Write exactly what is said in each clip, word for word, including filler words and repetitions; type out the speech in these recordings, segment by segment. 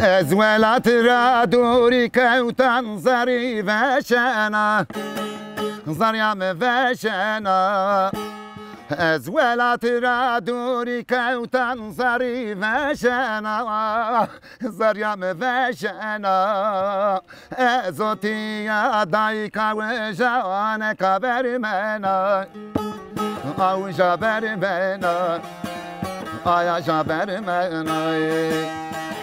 Ez welat ra dûrî kewtan zerrî veşena, zerrîya mi veşena. Ez welat ra dûrî kewtan zerrî veşena, zerrîya mi veşena. Ez otîya dayika wija neka bermena. Awija bermena, ayaja bermena.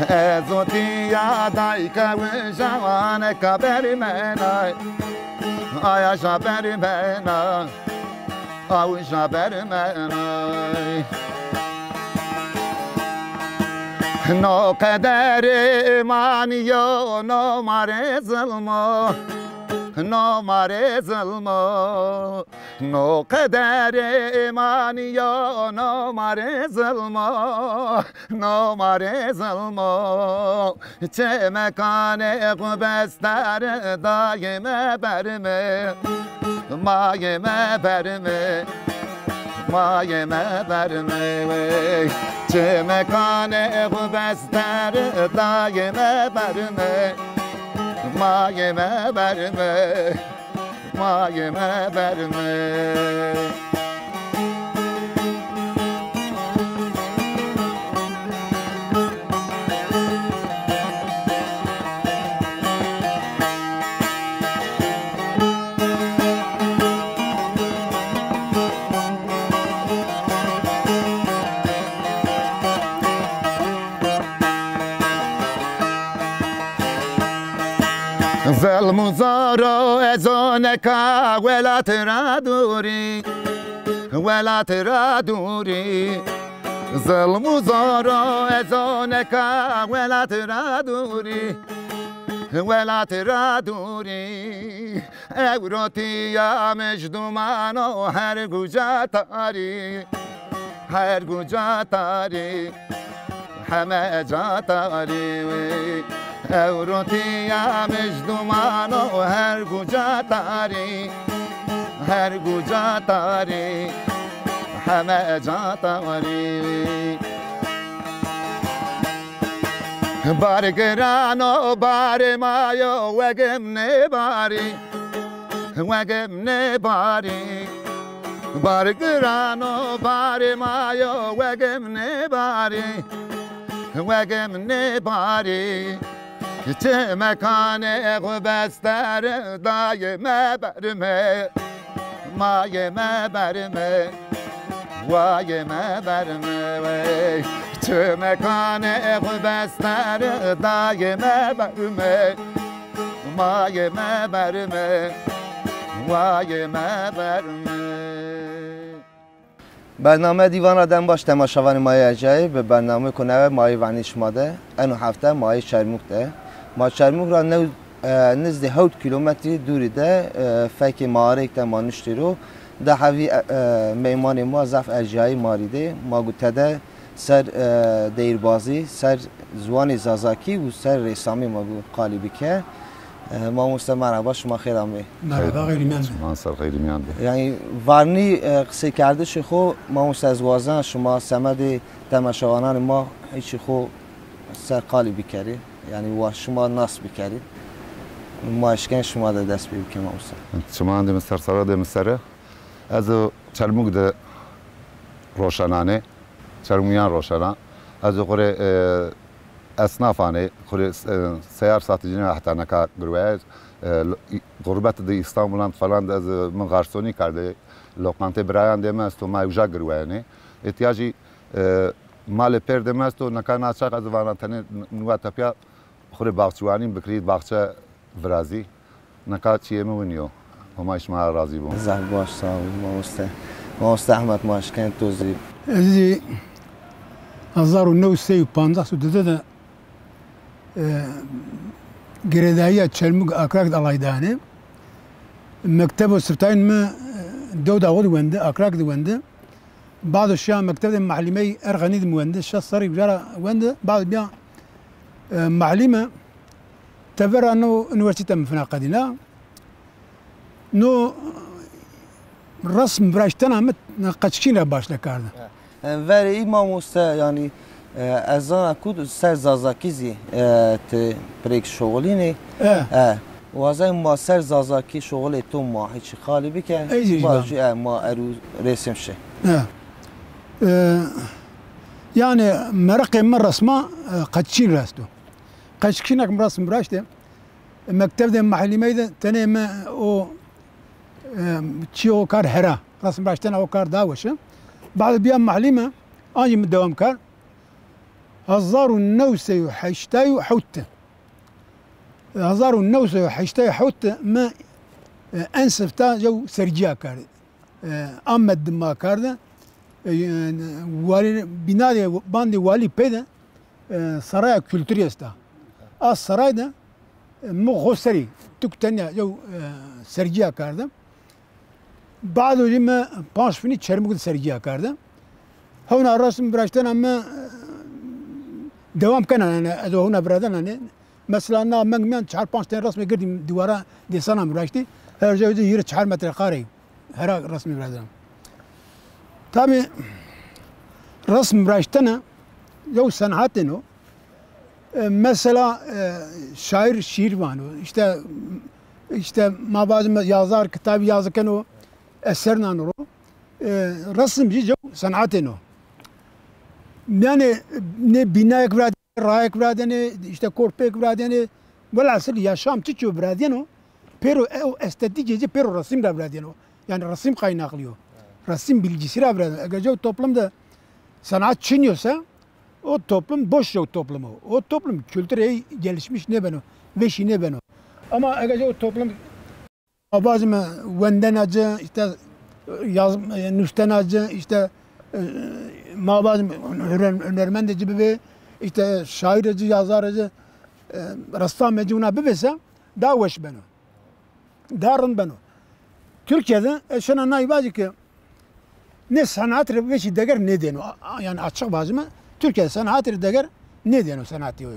Ez otîya dayika wija neka bermena. Ayaja bermena, awija bermena. No qederê ma nîyo, no ma rê zilm o. No ma rê zilm o. No qederê ma nîyo, no ma rê zilm o, no ma rê zilm o. Çê mekanê xwu bester dayê me berme, mayê me berme, mayê me berme wey. Çê mekanê xwu bester dayê me berme, mayê me berme. Mayê me berme. Zilm û zoro ez o neka welat ra dûrî, welat ra dûrî. Zilm û zoro ez o neka welat ra dûrî, welat ra dûrî. Ewrotiya mij duman o her guca tarî, her guca tarî, heme ca tarî. Ewrotiya mij duman o her guca tarî, her guca tarî, heme ca tarî. Bar giran o barê ma yo, wegim nêbarî, wegim nêbarî. Bar giran o barê ma yo, wegim nêbarî, wegim nêbarî. Çê mekanê xwu bester dayê me berme, mayê me berme, wayê me berme wey. Çê mekanê xwu bester dayê me berme, mayê me berme, wayê me berme. Bername dîvan ra dem baş temaşavanê ma yê ercayî. Bi bernameyêko newe ma yê vernî şima de. Eno hefte ma yê Çermûg de. Ma Çermûg ra new, e, nizdê hewt kîlometrî dûrî de, e, fekê mağareyêk de ma nuştî ro. De hevî, e, e, meymanê ma zaf ercayî ma rê dê. Ma gu tede ser, e, deyîrbazî, ser ziwanê Zazakî û ser rêsamî ma gu qalî bike. E, mamoste merheba, şima xêr amê. Merheba, xêr mîyan de. Şima ser xêr mîyan de. Yanî varnî, e, qiseykerdişê xo, mamoste, ez wazena şima semedê temaşevananê ma hîçî xo ser qalî bikerî. Yanî wa şima nas bikerî. Ma eşken şima de dest pê bike, mamoste. Çiman de mi ser, sara de mi sere. Ez o Çermûg de roşenanê. Çermûyan roşena. Ez o xo rê, e, esnafanê, xo rê, e, seyar saticîne heta neka girweye. E, lo-, î-, gurbet de, Îstanbulan falan de ez, e, mi garsonî kerdê. Loqantê birayan dê mi esto, ma uca girweyenê. Îhtîyacî, e, malê pêr dê mi esto, neka na çax ez vana tenê n-, nuwa tepya xo rê baxçiwanî bikirî, baxçe virazî. Nika çîyê mi winî yo. Homa şima razî bo. Zaf baş, sağ ol, mamoste. Mamoste Ehmed, ma eşken to zî. Ez zî hezar û new sey û pancas û dide de, e, girêdayîya Çermûg Akrak de alay danê. Mektebo siptayîn mi, e, dewda xo de wende, Akrak de wende. Bado şiya mektebê Mehlîmey Erxenî de mi wende, şeş serrî uca ra wende, bado bîya, e, Mehlîme, tever ra no unîversîte mi fina qedîna. No resm viraştena mi qeçikîn ra başle karde. He. Yanî verê î mamoste, yanî E, ez zana ku ser Zazakî zî, e, ti pirêk şoxilînê. E. E, wazayê ma ser Zazakî şoxilê to ma hiç xalî bike. Ez zî ba jî, e, ma erû resim şi. E. E, yanî meraqê mi resma, e, qeçkîn resto. Qeçkînek mi resim raştê. Mekteb de mehlîmey de tenê mi o, e, çi o kar hera. Resim raştena o kar daha weş e. Bad biya mehlîme, ancî mi dewam kar. Hezar û new sey û heştay û hewt de. Hezar û new sey û heştay û hewt de mi, e, en sifta jew sergiya kerd. E, Amed de ma kerde. E, wali, bina de, bandê walî pê de, e, Saraya Kültürî esta. A saray de, e, mi xo serî, tuk tenya, jew, e, sergiya kerde. Bado jî mi panc finî Çermûg de sergiya kerde. Hewna resim viraştena mi, e, dewam kena, yanî ez hewna viradena ne. Mesela na meng miyan çar panc tane resmê girdî dîwara dêsana mi viraştî. Her jew de yirmi çar metre kareyî. Hera resmî viradena. Tabî resm viraştene yew senatên o. E, mesela, e, şair şiir vano. İşte, işte ma bazı yazar kitabî yazı keno, eser nano ro. E, resim jî jew senatên o. Yanî ne bînayek viradenê, rayek viradenê, işte korpeyek viradenê. Velhasil yaşam çiço viradeno, pêro ew estetîkê ci pêro resim ra viradeno. Yanî resim kaynaklî yo. Resim bilgisi ra viradeno. Eger jew toplum de sanat çin yo se, o toplum boş jew toplum o. O toplum kültürey gelişmiş nêbeno, veşî nêbeno. Ama eger jew toplum ma vajime wendena ci, işte yaz, e, nuştena ci, işte, e, ma vajime hüner-, hünermendê ci bibê, işte şairê ci, yazarê ci, e, ressamê ci wina bibê se, daha weş beno. Daha rind beno. Türkiye de, e, şena nay vajî ki, nê senat rê veşî deger nêdêno. A, a, yanî açık vajime, Türkiye senat rê deger nêdêno senatî yo.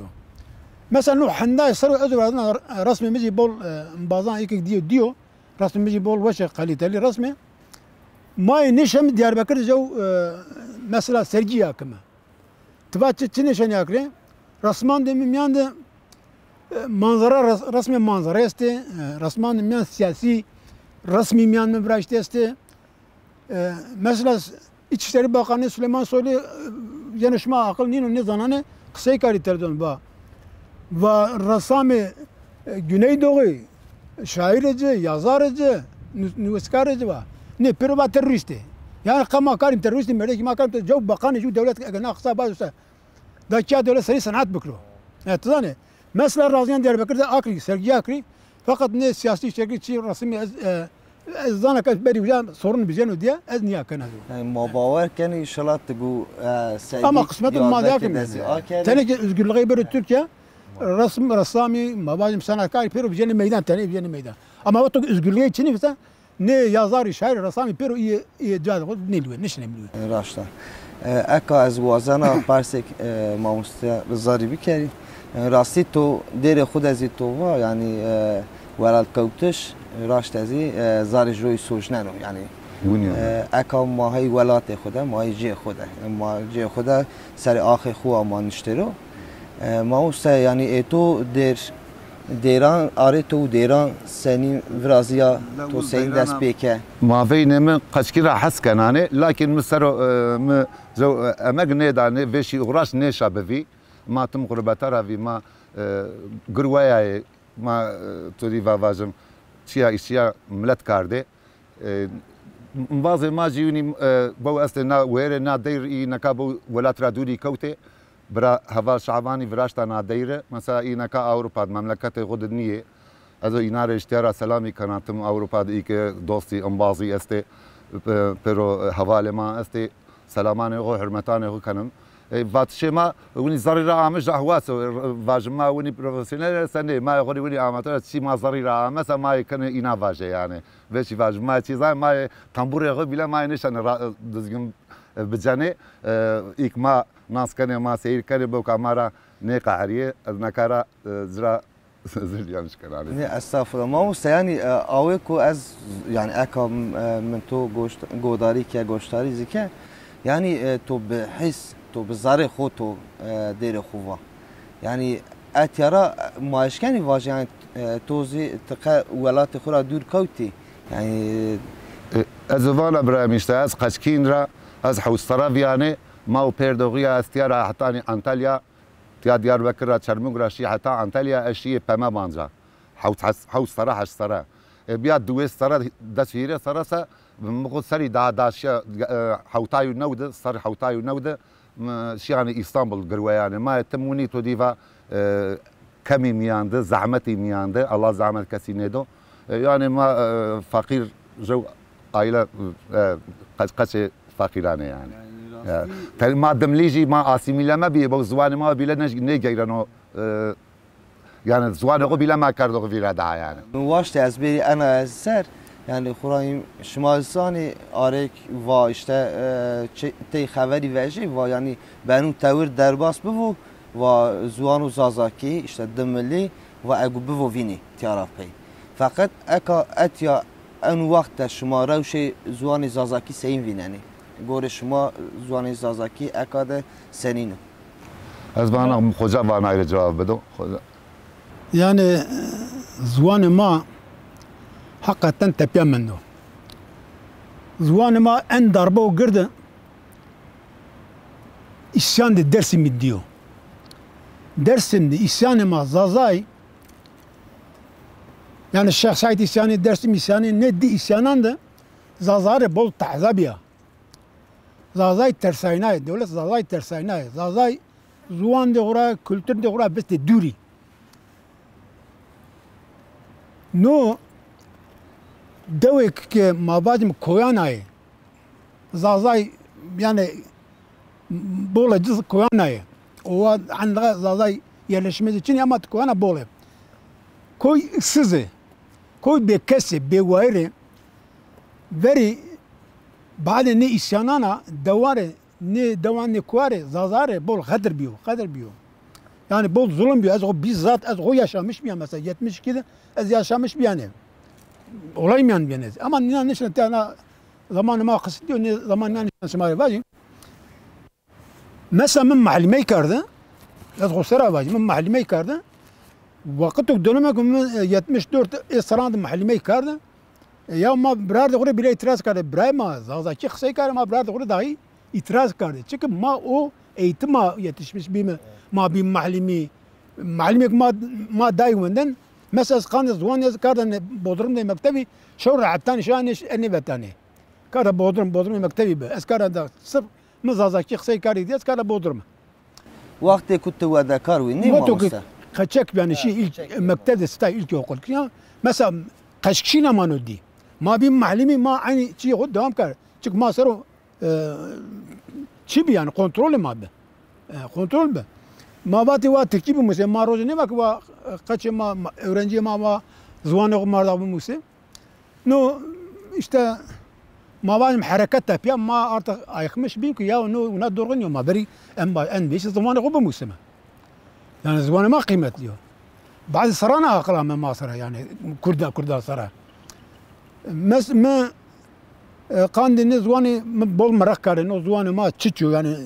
Mesela no hendayê ser o ez virazdena resmê mi jî bol, e, bazan êkek dîyo dîyo, resmê mi jî bol weş e, kalîtelî resmê. Ma yê nêşemi Diyarbekir de jew, e, mesela sergî ya kime. Ti va çi, çi nêşenî akirê? Resmandê mi mîyan de, e, manzara, res-, resmê manzara estê, e, resmandê mîyan siyasî resmî mîyan mi viraştê estê. E, mesela s-, İçişleri Bakanı Süleyman Soylu, e, yeno şima aqil nîno, nêzananê, qisey karî televîzyon va. Va resamê, e, Güneydoğu, şairê ci, yazarê ci, nus-, nuskarê ci va. Nê pêro va terorîstê. Yanî qe ma karîm terorîstê, mêrdekî ma karîm terorîstê, jew bakanê jew dewlet ege na qisa vajo se. Da kîya dewlet serî senat bikiro. E, ti zanê. Mesela Razîyan Diyarbekir de akirî, sergî akirî. Feqet nê siyasî şeklî çi resimî ez, e, ez zana ke ez berî uca sorun bijeno diye ez nîya kena. Yanî ma bawer kenî inşallah ti gu, e, sergî. Ama qismet ma Diyarbekir de zî akerî. Tenê ki özgürlüğe bêro Türkiye, resim, ressamî, ma vajim senatkarî pêro bijênê meydan, tenê bijênê meydan. Ama wexto ki özgürlüğe çinî bise, nê yazarî, şairî, resamî pêro îyê, îyê cayê xo nêlûyê, nêşinê lûyê. Raşt a. E, eka ez wazena persêk, e, mamoste Riza rê bikerî. E, rastî to dêrê xwu de zî to va, yanî, e, welatkewtiş, raşt e zî, e, zarê joyî sojneno, yanî. Winî ya. E, eka ma hey welatê xwu de, ma hey cihê xwu de. Ma cihê xwu de serê axê xwu a ma niştê ro. E, mamoste, yanî ê to dêr Dêran, arê to û dêran senî virazîya, to senî dest pê ke? Maveynê mi qeçkî ra hes kenanê, lakin mi sero, e, mi jew, e, emeg nêdanê, vêşî uğraş nêşa bivî. Ma tim xurbeta ra vî, ma, e, girweyayê, ma, e, to rî va vajim, çiya îşçiya milet kardê. E, embazê ma jî winî, e, bew estê na wêrê, na deyr î neka bew welat ra dûrî kewtê. Bira heval Şabanî viraşta na deyre. Mesela î neka Ewropa de, memleketê xwu de nîyê. Ez o îna rê îştîya ra selamî kena. Tim Ewropa de î ke dostî, embazî estê, e, pêro, e, hevalê ma estê. Selamanê xwu, hurmetanê xwu kenim. E, vatişê ma, winî zerrî ra ame, jahwas o, e, vajim ma winî profesyonel esta nê, ma xwu rê winî amatör, çî ma zerrî ra ame se ma yê kenê îna vaje yanî. Vêşî vajim ma çî zay, ma yê tembûrê xwu bîle ma yê nêşenê ra, e, dizgin, e, bicenê. E, îk ma nas kenê, ma seyir kenê, bewka ma ra nêqeherîyê, ez neka ra, e, ci ra Zil yanlış kenanê. Nê, estağfurullah. Mamoste, yanî, e, awê ku ez, yanî, eka, e, min to goşt-, godarî ke, goştarî zî ke, Yanî, e, to bi his, to bi zerê xo to, e, dêrê xo va. Yanî, etya ra, e, ma eşkenî vajî, yanî, e, to zî ti qe welatê xo ra dûr kewtî. Yanî, e, ez vana birayem, îşte ez Qeçkîn ra, ez hewt serre vîyanê, ma û pêrdoxîya ez tîya ra hetanî Antalya, tîya Diyarbekir ra, Çermûg ra şî heta Antalya, ez şîyê Peme Banca. Hewt hes-, hewt serre, heşt serre. E, bîya diwês serre, des hîrê serre se, mi xo serî daha, daha şîya, e, hewtay û new de, serrî hewtay û new de, mi şîyanê Îstanbul girweyanê. Ma tim winî to dî va, e, kemî mîyan de, zehmetî mîyan de, Allah zehmet kesî nêdo. E, yanî ma, e, feqîr jew aîle, e, qeç-, qeçê feqîran ê yanî. Yanî rastî. Ya, te-, ma dimlî jî ma asîmîle mebîyê, bo ziwanê ma bîle ne-, nêgeyreno, e, yanî ziwanê xo bîle ma kerdo xo vîra daha yanî. Mi waştê ez bêrî ena ez ser, yanî xo ra hîm şima zanî arêk va îşte, e, çi-, tey xeverî vejî va yanî beno tewir derbas bivo, va ziwano zazakî, îşte dimilî, va ego bivo vînî tîya ra pey. Feqet eka etya eno wext de şima rewşê ziwanê zazakî seyîn vînenî? Gorê şima ziwanê zazakî eka de senîn o? Ez vana mi xoca vanayî rê cewab bido. Xoca. Yanî, ziwanê ma heqeten tepîya mendo. Ziwanê ma en darbe û girde îsyan de Dêrsimî dîyo. Dêrsim de îsyanê ma Zazay, yanî Şêx Seîd îsyanî, Dêrsim îsyanî, nê di îsyanan de Zazay rê bol tehza bîya. Zazay tersaynaye, dewlet Zazay tersaynaye. Zazay ziwandê xo ra, kulturê xo ra vistê dûrî. No dewêk ke ma vacim koyanaye, Zazay, yanî, bole ci koyanaye. Owa, enda Zazay yerleşmê de çinî ama ti koyana bole. Koy siz ê, koy bêkes ê, bêwayir ê. Verî badê nê îsyanan a, dewan rê, nê dewan nê koyan rê, Zazay rê bol xedir bîyo, xedir bîyo. Yanî bol zulm bîyo. Ez xo bîzzat, ez xo yaşamış bîya mesela, yetmiş iki de ez yaşamış bîyanê. Olay mîyan bîyanê. Ama nîna nişna tîya na zamanê ma qisît yo, nê zaman nîna nişna şima rê vajî. Mesela mi mehlîmey karde, ez xo ser ra vajî, mi mehlîmey karde. Waqito dönemê ke mi, e, yetmiş dört ê serran de mehlîmey karde. E, ya ma birardê xo rê bîle îtîraz karde. Birayê ma Zazakî qisey karde, ma birardê xo rê dahi îtîraz karde. Çike ma o eğitima yetişmiş bîme, ma bîme mehlîmî. Mehlîmêk ma, ma day wenden. Mesela ez qandê ziwan ez karde ne Bodrum de mektebî, şew ra hetanî şew nê, nêvetanê. Karde Bodrum, Bodrumê mektebî bi. Ez karde da sirf mi Zazakî qisey kardî dî, ez karde Bodrum. Wextê ku ti wedekar wî, nê mamoste? Wexto ke qeçek, yanî şî ilk mekteb de sitay ilkokul. Ya, mesela qeçkî nêmano dî. Ma bî mehlîmî, ma eynî çîyê xo dewam kerd. Çik ma ser o, e, çî bî yanî, kontrolê ma bi. E, kontrol bi. Ma vatî wa tirkî bimusê, ma roje nêva ke wa, e, qeçê ma, ma, öğrenciyê ma wa ziwanê xo ma ra bimusê. No, işte, ma vajim hereket tepya, ma artık ayıkmış bîm ki ya no, wina dorxin yo, ma verî en ba-, en vêşî ziwanê xo bimusime. Yanî ziwanê ma qîmetlî yo. Bazı serran a aqila mi ma sera, yanî kurda, kurda sera. Mes-, mi, e, qandê nê ziwanî mi bol meraq kerdê, no ziwanê ma çiç yo, yanî,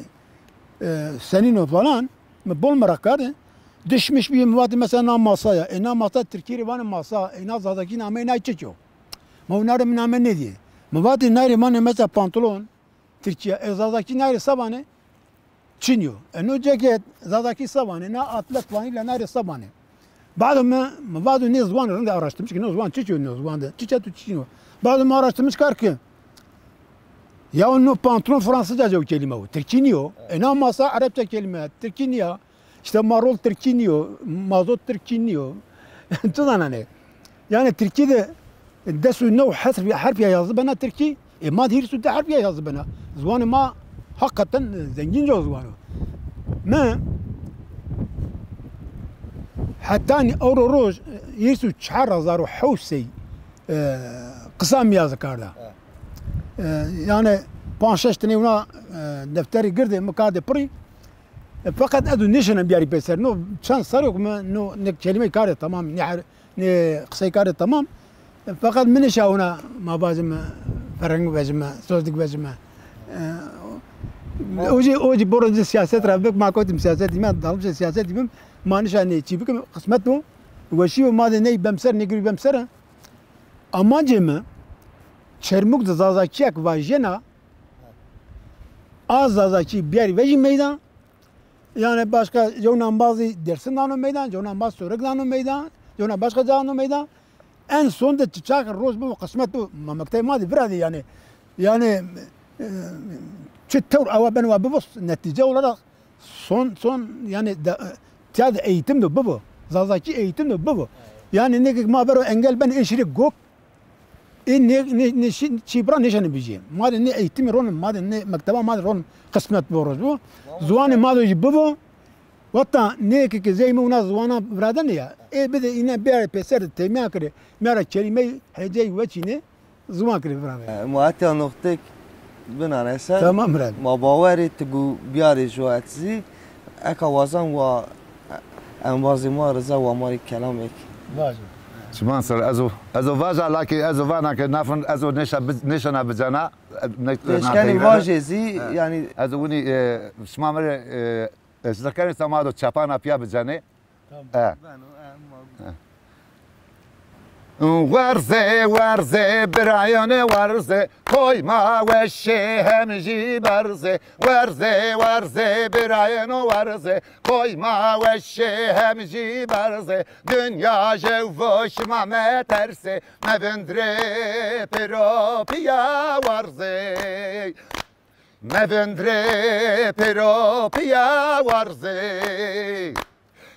e, senîn o falan. Mi bol meraq kerdê. Dişmiş bî, mi vatê mesela na masa ya. E, na masa tirkî rê vanê masa. E, na zazakî nameyê nay çiç o? Ma wina rê mi name nêdîyê. Mi vatê nay rê vanê mesela pantolon, tirkî ya. E, zazakî nay rê se vanê? Çin yo. E, no ceket, zazakî se vanê? Na atlet vanî la nay rê se vanê? Bado mi, mi vado nê ziwan rind araştirmiş ki no ziwan çiç o, no ziwan de çiç eto çiç nîyo. Bado mi araştirmiş kerd ki ya no pantolon Fransızca cew kelîme o, tirkî nîyo. E, na masa Arapça kelîme, tirkî nîya. İşte ma rol tirkî nîyo, mazot tirkî nîyo. Tu zananê. Yanî tirkî de des û new herf, herf ya yazı bena tirkî. E, ma de hîris û di herf ya yazı bena. Ziwanê ma hakikaten zengîn o ziwan o. Mi hetanî ewro roj, e, hîris û çar hezar û hewt sey, e, qisa mi yazı karda. E, yanî panc şeş tenê wina, e, defterî girdê mi kardê pirî. E, feqet ez û nêşena biyarî peyser. No çend serrî yo ke mi no nê kelîmey kardê tamam, nê her-, nê qisey kardê tamam. E, feqet mi nêşa wina, ma vajime, ferheng vejime, sözlük vejime. E, O jî, o jî boro ci siyaset ra bik, ma kotim siyasetî, ma dalibçe siyasetî bim, ma nişanê çî bikim, qismet o. Weşî yo, ma de ney bemser, nê girî bemser. Amancê mi, Çermûg de zazakîyek vajyena, a zazakî biyarî vejî meydan. Yanî başka cewna ma zî Dêrsim dano meydan, cewna ma Sorik dano meydan, cewna başka ca dano meydan. En son de çi çax roj bibo, qismet bibo, ma mektebê ma de vira de yanî. Yanî, e, çi tewr awa beno wa bibo, netîce olarak son, son yanî de, tiya de eğitim de bibo. Zazakî eğitim de bibo. Yanî nêkek ma bero engel ben ê şirê gok. Ê nê, nê, nê şi-, çî bira nêşenê bijî. Ma de nê eğitimî ronim, ma de nê mekteba ma de ronim qismet bibo roj bibo. Ziwanê ma de jî bibo. Weta nêkek zey mi wina ziwana viradenê ya. Ê bide îne biyarê pêser de têmîya kerê. Mîya ra kelîmey hecey weçînê. Ziwan kirê bira mi. E, ma etya noxtek binane ser. Tamam bira mi. Ma bawerê ti gu biyarê jo et zî. Eka wazan wa embazê ma Riza wa ma rê kelamêk. Vajo. Çiman ser ez o, ez o vaja, lakî ez o vana ke nafin ez o nêşa bi-, nêşena bicena. Eşkenî vajê zî, yanî ez o winî, e, şima mi rê, e, ez zikenê se ma do çepana piya bicenê. Tamam. E. Beno, e, ma... E. Werzê, werzê, birayêne werzê, koyma weşê hem jî berzê. Werzê, werzê, birayêne werzê, koyma weşê hem jî berzê. Dinya jew vo şima metersê, mevindrê pêro piya werzê. Mevindrê pêro piya werzê.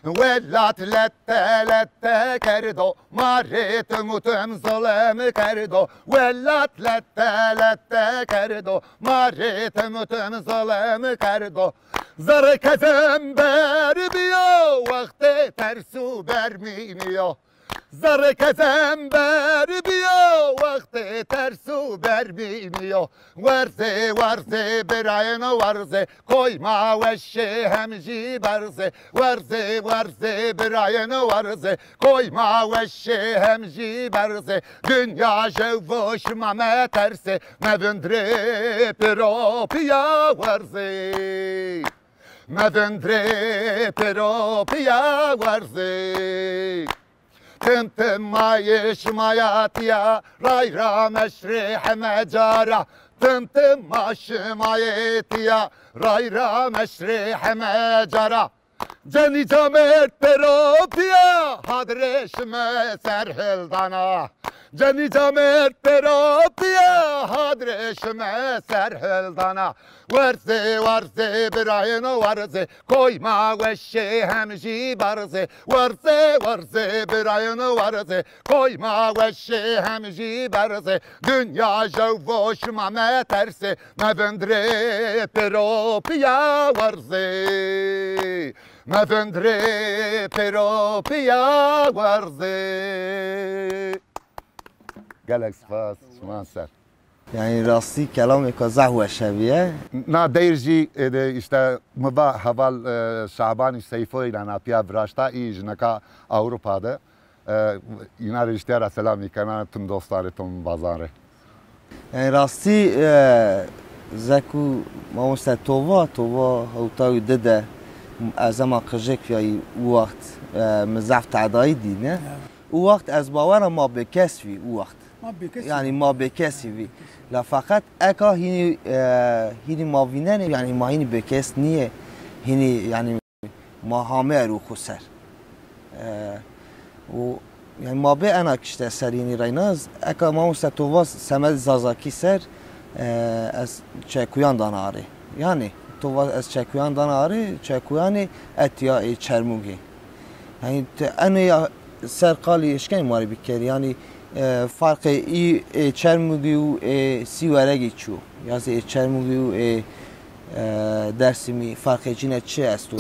Welat lete lete kerdo, ma rê tim û tim zulm kerdo. Welat lete lete kerdo, ma rê tim û tim zulm kerdo. Zerrê kezem ber biyo, wextê ters û bermî nîyo. Zerrê kezem ber biyo, wextê ters û bermî nîyo. Werzê, werzê, birayêne werzê, koyma weşê hem jî berzê. Werzê, werzê, birayêne werzê, koyma weşê hem jî berzê. Dinya jew vo şima metersê, mevindrê pêro piya werzê. Mevindrê pêro piya werzê. Tim tim ma yê şima ya tiya, ray ra meşrê heme cara. Tim tim ma şima yê tiya, ray ra meşrê heme cara. Cenî camêrd pêro piya, hadrê şime ser hildana. Cenî camêrd pêro piya, hadrê şime ser hildana. Werzê, werzê, birayêne werzê, koyma weşê hem jî berzê. Werzê, werzê, birayêne werzê, koyma weşê hem jî berzê. Dinya jew vo şima metersê, mevindrê pêro piya werzê. Mevindrê pêro piya werzê. Gelek spas, şima ser. Yanî rastî kelamêka zaf weşe bîye. Na deyr jî, e, de îşte mi va heval, e, Şabanî Seyfo îla na pîya viraşta, î jineka Ewropa de. E, îna rê îşte ra selamî kena, tim dostan rê, tim bazan rê. Yanî rastî, e, zeku mamoste to va, to va hewta û di de ez hema qijik bîyayî û wext, e, mi zaf tedayî dîne. Ya. Û wext ez bawer a ma bêkes vî û wext. Ma bêkesî. Yanî ma bêkesî vî. La feqet eka hînî, e, hînî ma vînenê, yanî ma hînî bêkes nîyê. Hînî yanî ma hame ero xo ser. E, û yanî ma bê ena kişte ser hînî reyna. Eka mamoste to va semed zazakî ser, e, ez çekuyan dana arê. Yanî to va ez çekuyan dana arê, çekuyanê etya ê Çermûgê. Yanî ti enê ya ser qalî eşkenî ma rê bikerî. Yanî, e, farqê î, ê Çermûgî û ê Sîweregî çi yo? Ya zî ê Çermûgî û ê, e, Dersimî farqê cîne çi esto?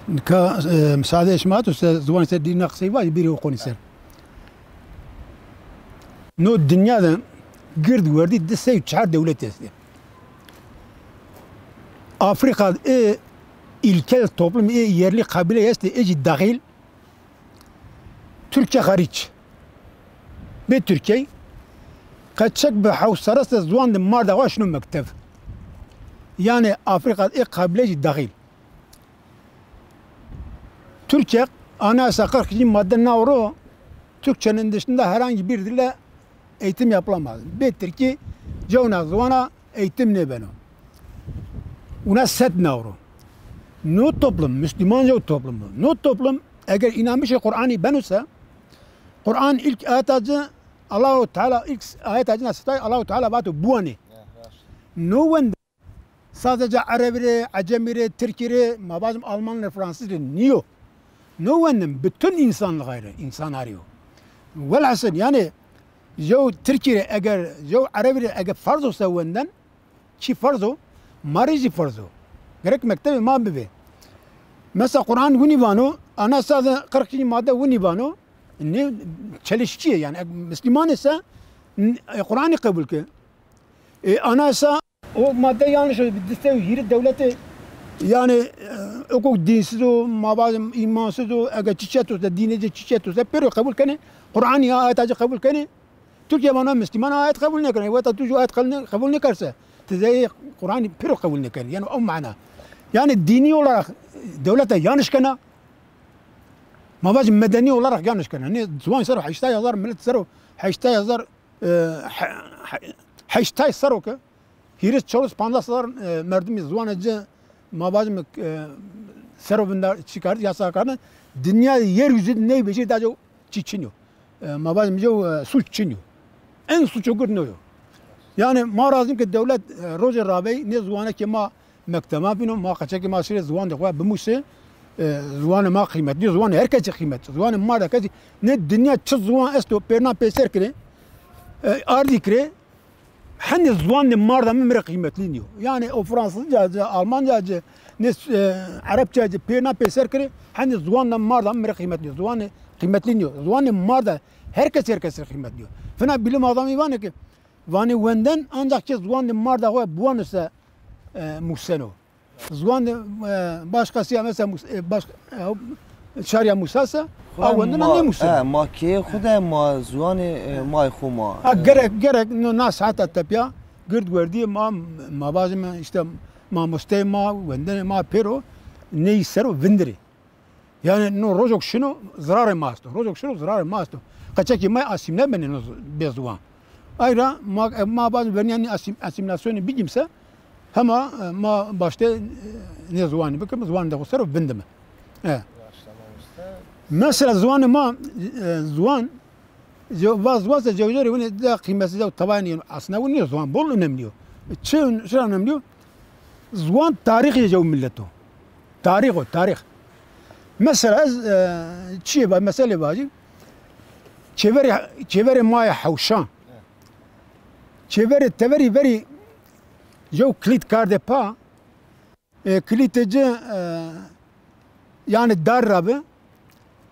Nika, e, misade şima to se ziwanê ser dîna qisey vajî, bîrê o qonî ser. No dinya de gird werdî di sey û çar dewletî estê. Afrika de ê ilkel toplum, ê yerli qabîle estê, ê jî dahil. Türkçe hariç. Bê Türkey, qeçek bi hewt serres de ziwan de mar de wa şino mekteb. Yani Afrika ê kabile jî dahil. Türkiye Anayasa kırk ikinci madde nao ro Türkçenin dışında herhangi bir dille eğitim yapılamaz. Bê tirkî cewna ziwana eğitim nêbeno. Una set nao ro. No toplum, Müslümanca toplum bu. No toplum eger inamişê Kur'anî beno se, Kur'an ilk ayet acı Allahu Teala, ilk ayet acı nasitay Allahu Teala vato buanê. No wende sadece Erebî rê, Ecemî rê, Tirkî rê, ma vajim Alman rê, Fransız rê nîyo. No wendin bütün insanlığa rê, insanarî yo. Velhasil yani jew Tirkî rê eger, jew Erebî rê eger farz o se wenden, çi farz o, ma rê jî farz o. Gerek mektebê ma bibê. Mesela Kur'an winî vano, Anayasa de kırk ikinci madde winî vano, ne çelişkiye yani, Müslüman ise n- e, Kur'an'ı kabul ke. E, Anayasa o madde yanlış o. Diste hîrê dewlete yani e, hukuk dinsiz o, ma vajim imansız o, ege çiçet o, dînê ci çiçet o, pêro qebul kenê. Kur'an'ı ya ayet acı qebul kenê. Türkiye bana Müslüman ayet qebul nekenê. Weta tu ju ayet qebul ne- qebul nekerse. Ti zey Kur'an'ı pêro qebul nekenê. Yani o mana. Yani dini olarak dewlete yanlış kena. Ma vajim medeni olarak yanlış kena. Ne ziwan ser o heştay hezar, millet ser o heştay hezar, e, he- he- heştay ser o ke hîris, çewres, pancas hezar, e, merdimî ziwanê ci, ma vajim, e, sero vinda çi kard, yasa kardin. Dinya yeryüzü ney bêjî da co çi çin yo. E, ma vajim co, e, suç çin yo. En suço gird no yo. Yani ma razim ke dewlet, e, rojê rabey nê ziwane ke ma mekteba bîno, ma qeçekê ma şirê ziwan de xo bimusê, e, ziwanê ma qîmetli yo, ziwanê her kesî qîmetli. Ziwanê ma de kesî ne dinya çi ziwan esto, pêrna pêser kirê, e, ardî kirê, Hendê ziwanê ma rê mi rê qîmetlî nîyo. Yani o Fransızca ci, Almanca ci, ne, e, Erebça ci, pêrna pêser kirê, hendê ziwanê ma rê mi rê qîmetlî nîyo. Ziwanê qîmetlî nîyo. Ziwanê ma rê her kes her kes rê qîmetlî yo. Fina bilim adamî vanê ke, vanê wenden ancak ke ziwanê ma rê xo buwano se, e, museno. Ziwan de, e, başkası ya mesela Mus- e, baş, e, şarya Musa'sa, a wendina ne Musa. E, ma kê xo de ma ziwanê, e, may xo ma. Ha, e, gerek, gerek, no, na saata tepya, gird werdî ma, ma vajim işte, mamostey ma, wendenê ma pêro, ney sero vindirê. Yani no rojok şino, zirarê ma esto. Rojok şino, zirarê ma esto. Qeçekî may asîmle benê no z- bê ziwan. Ayra ma, ma bazı verniyan asim, asimilasyonî bigîmse, hema, e, ma başte, e, nê ziwanî bikim, ziwanî de xo ser o vindime. E. Mesela ziwanê ma, e, ziwan, ce- vaz vaz de cewcerê winî de qîmetsiz ya, tabanî aslında winî yo, ziwan bol önemli yo. Çi, çira önemli yo? Ziwan tarîxê jew millet o. Tarîx o, tarîx. Mesela ez, e, çiyê va, meselê vacî. Çêverê, çêverê ma yê hewşan. Çêverê teverî verî jew kilît kardê pa. E, kilîtê ci, e, yani dar ra bi.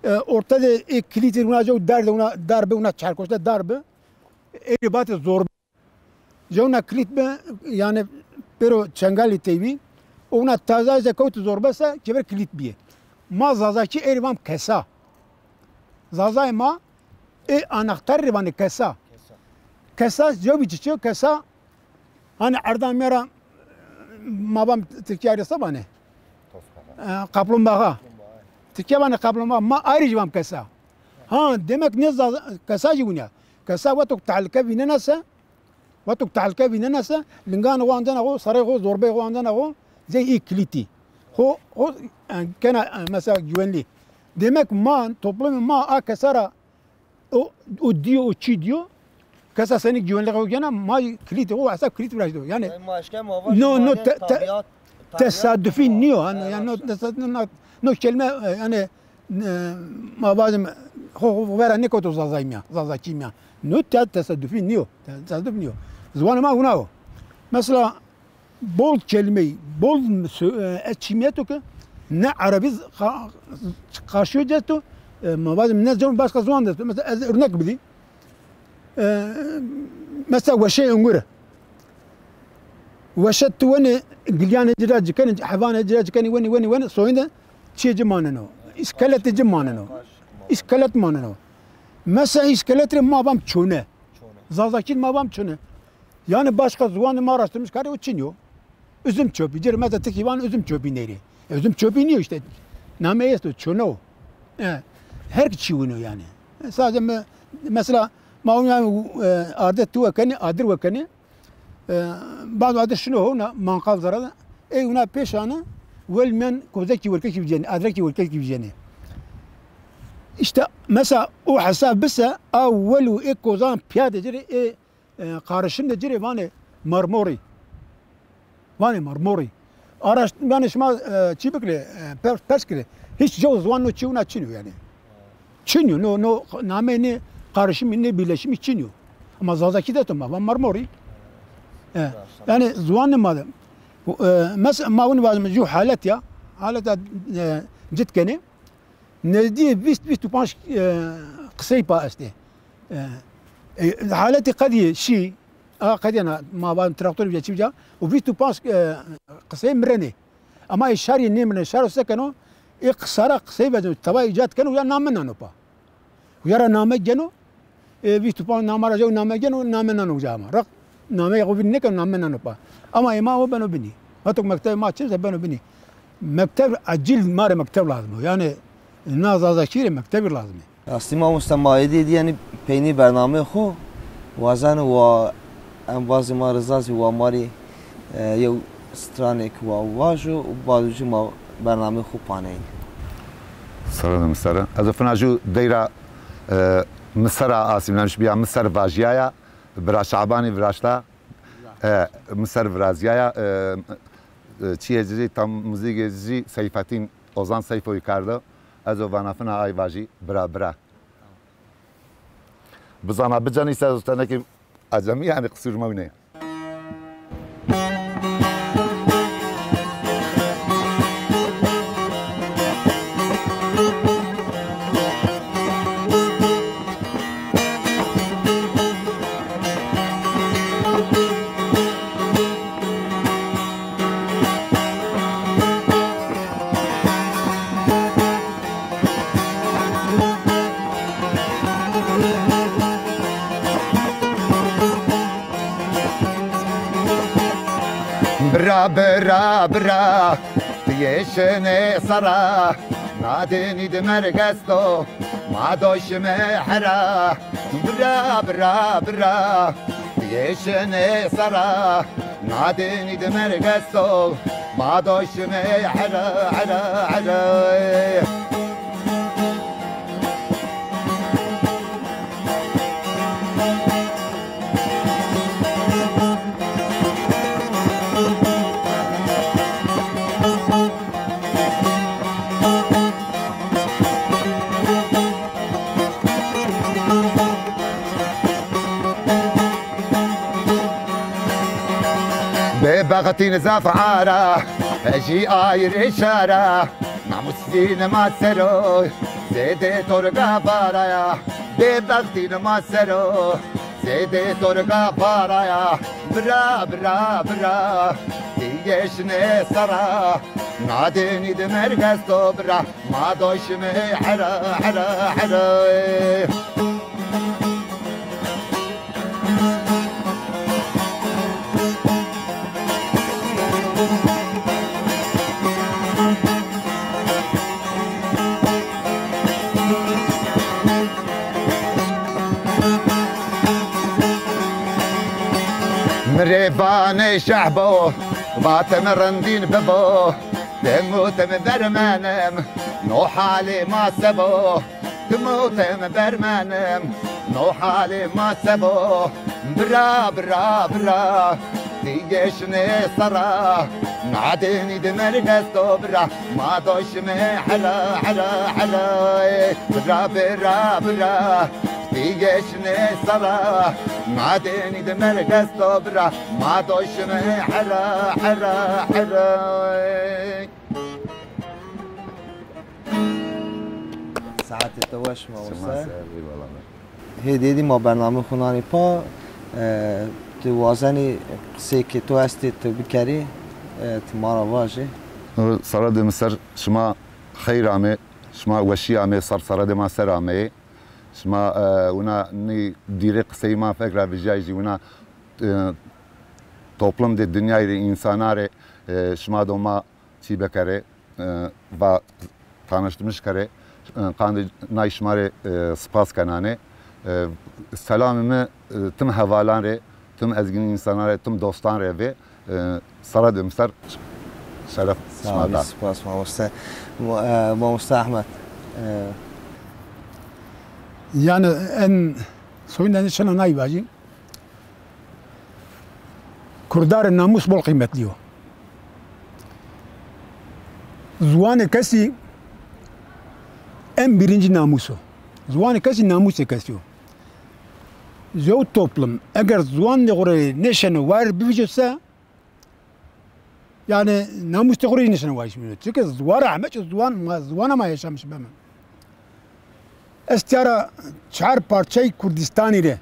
E, orta de ê kilîtê wina jew dar de wina dar bi, wina çarkoşte dar bi. Êrî vatê zorbe. Jewna kilît bi, yani pêro çengalî tey bî. Û wina taza ze kewtî zorbe se, çêver kilît bîye. Ma Zazakî êrî vam kesa. Zazayê ma ê anahtar rê vanê kesa. Kesa jew bî çiçî yo, kesa hani erdamîya ra ma vam Tirkîya rê se vanê. E, kaplumbağa. Tirkîya vanê kaplumbağa, ma ayrî jî vam kesa. Ha, demek ne Zaza, kesa jî winî ya. Kesa wexto tehlike vînena se, Wexto tehlike vînena se, linganê xo ancena xo, sereyê xo, zorbeyê xo ancena xo, zey ê kilîtî. Xo, xo, e, kena, e, mesela güvenli. Demek ma, toplumê ma a kesa ra o, o dîyo, o çî dîyo, kesa senî güvenlî xo gena, ma kilîtê xo hesab kilît viraşto. Yani, no, no, te- te- tesadufî nîyo. Hani, yani, no, tesaduf-, no, no kelîme, e, yani, e, ma vajim, xo, xo vera nêkewto Zazayî mîyan, Zazakî mîyan. No te-, tesadufî nîyo. Te-, tesaduf nîyo. Ziwanê ma wina o. Mesela, bol kelîmeyî, bol sö-, e, ez çîmîyeto ke ne erebî z-, qa-, qarşîyo ci esto, e, ma vajim ne ziwan, başka ziwan de esto. Mesela, ez örnek bidî. E, mesela weşeyê ungure. Weşe tu wenê gilyanê ci ra ci kenê, heywanê ci ra ci kenê, wenê, wenê, wenê, soyinde çiyê ci maneno. Îskeletê ci maneno. Îskelet maneno. Mesela îskelet rê ma vam çone. Zazakî ma vam çone. Yani başka ziwanê ma araştırmış karê o çin yo. Üzüm çöpü. Cir mesela tikî van üzüm çöpü nêrî. E, üzüm çöpü nîyo îşte. Name esto, çono. E, her çî wino yanî. E, sadece me-, mesela ma wina, e, arde tu wekenî, adir wekenî. E, bado adir şino hona manqal zere de. Ey wina pêşane, wel men kozekî werkekî vijênî, adrekî werkekî vijênî. Îşte mesela o hesab bise, a wel û ê kozan pîya de ci rê, ê e, qarişim de ci rê vanê marmorî. Vanê marmorî. Araşt-, yanî şima, e, çî bikirê, e, per-, pers kirê. Hiç cew ziwan no çî wina çin o yanî. Çin o, no, no nameyê nê qarişimî, nê bîrleşimî çin o. Ama Zazakî de to ma van marmorî. E, yanî ziwanê ma de. E, mes-, ma win vazim ju halet ya. Haleta, e, cit kenê. Nezdîyê vîst vîst û panc, e, qisey pa estê. E, e, haletî qedî şî, a qedîyena ma van traktor bîya çî bîya, û vîst û panc, e, qisey mirenê. Ama ê şarî nêmirenê, şaro se keno? Ê qisara qisey veceno, teba îcat keno, ya name nano pa. Uca ra name geno, e, vîst û panc nama ra jew name geno, name nano uca ama. Raq nameyê xo vîn nêkeno, name nano pa. Ama ê ma o beno binî. Heto mektebê ma çin se beno binî. Mekteb, ecîl ma rê mekteb lazim o. Yanî na Zazakî rê mektebî lazim ê. Aslî ma usta ma êdî êdî yanî peynî bernameyê xo wazeno wa embazê ma Riza zî wa ma rê, e, yew stranêk wa vajo û bado jî ma bernameyê xo paneyn. Sere de mi sere. Ez fina ju deyra, e, mi sera asîmlenmiş bîya, mi ser vajîyaya, bira Şabanî viraşta, e, mi ser virazîyaya, e, e, çîyê ci zî, tam muzîkê ci zî Seyfetîn, Ozan Seyfoyî kerdo. Ez o vana fina ay vajî, bira bira. Bizana bicenî se, ez tenekî ecemî, yanî qisûr mewnê. Bira, bira, bira, ti yê şinê sera, na dinî di merg esto, ma do şime hera. Bira, bira, bira, ti yê şinê sera, na dinî di merg esto, ma do şime hera, hera, hera. Bêbextîn zaf ara, ejî ayrê şara, namûsîn ma sero, zêdê torga varaya. Bêbextîn ma sero, zêdê torga varaya. Bira, bira, bira, ti yê şinê sera, na dinî di merg esto bira. Ma do şime hera, hera, hera. Mi rê vanê şehbo, vatim rindîn bibo. Tim û tim bermenim, no halê ma se bo. Tim û tim bermenim, no halê ma se bo. Bira, bira, bira, ti yê şinê sera. Na dinî di merg esto bira, ma do şime hera, hera, hera. Bira, bira, bira, ti yê şinê sera. Na dinî di merg esto bira, ma do şime hera, hera, hera. Saetê to weş ma. Sima wisa ser, eyvallah. Hêdî hêdî ma bername xo nanê pa, e, ti wazenî qisêkê to estê ti bikerî, e, ti ma ra vajê. Sara de mi ser, şima xeyr amê, şima weşî amê, sar sara de ma ser ameyê. Şima, e, wina nî dîrê qiseyî ma fek ra vijyayî jî wina, e, toplum de dinyayî rê, însana rê, E, şima do ma çî bekerê, e, va tanıştırmış kerê, e, qandê nay şima rê, e, spas kenanê. E, selamê mi, e, tim hevalan rê, tim ezgîn însanan rê, tim dostan rê vê, e, sara de mi ser şeref şima da. Spas mamoste. Mo-, e, mamoste Ahmet. E, Yani en soyundan şena nay vajî. Kurdarê namus bol qîmetlî yo. Ziwanê kesî en birinci namus o. Ziwanê kesî namusê kesî yo. Jew toplum eger ziwanê xo rê nêşeno wayir bivîjo se, yani namusê xo rê nêşeno wayir bivîjo. Çike ziwan ra heme çi ziwan ma, ziwana ma yaşamış beme. Ez tîya ra çar parçey Kurdîstanî rê,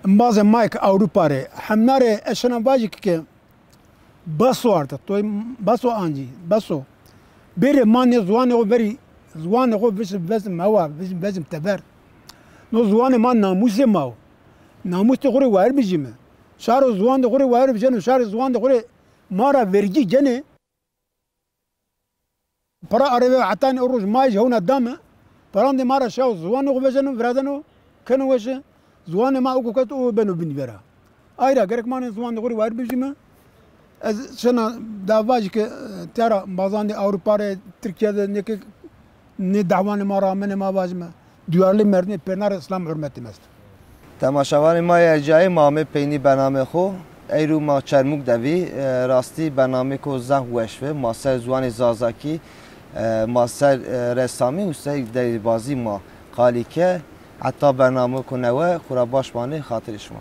embazê ma yê ke Ewropa rê, hemna rê ez şena vajî ke, ke bes o artık, toy bes o ancî, bes o. Bêrê ma nê ziwanê xo verî, ziwanê xo vezim, vezim hewa, vezim, vezim teber. No ziwanê ma namusê ma o. Namusê xo rê wayir bijîme. Şaro ziwanê xo rê wayir bijeno, şarê ziwanê xo rê ma ra vergî cenê. Para arebe hetanî o roj ma jî hewna dame. Parandê ma ra şawo ziwanê xo vejeno, virazeno, keno weşe. Ziwanê ma uko ket o beno binî vera. Ay ra gerek ma nê ziwanê xo rê wayir bivîjîme. Ez şena da vajî ke, e, tîya ra bazandê Ewropa rê, Tirkîya de nê ke nê dehwanê ma ra amenê ma vajîme. Duyarlı merdimê pêrna rê selam hurmetê mi est. Temaşevanê ma yê ercayî, ma amê peynî bernameyê xo. Eyro ma Çermûg de vî, e, rastî bernameyêko zaf weş vi. Ma ser ziwanê Zazakî, e, ma ser, e, resamî û ser derbazî ma qalî ke. Heta bernameyêko newe, xo ra baş manê, xatirê şima.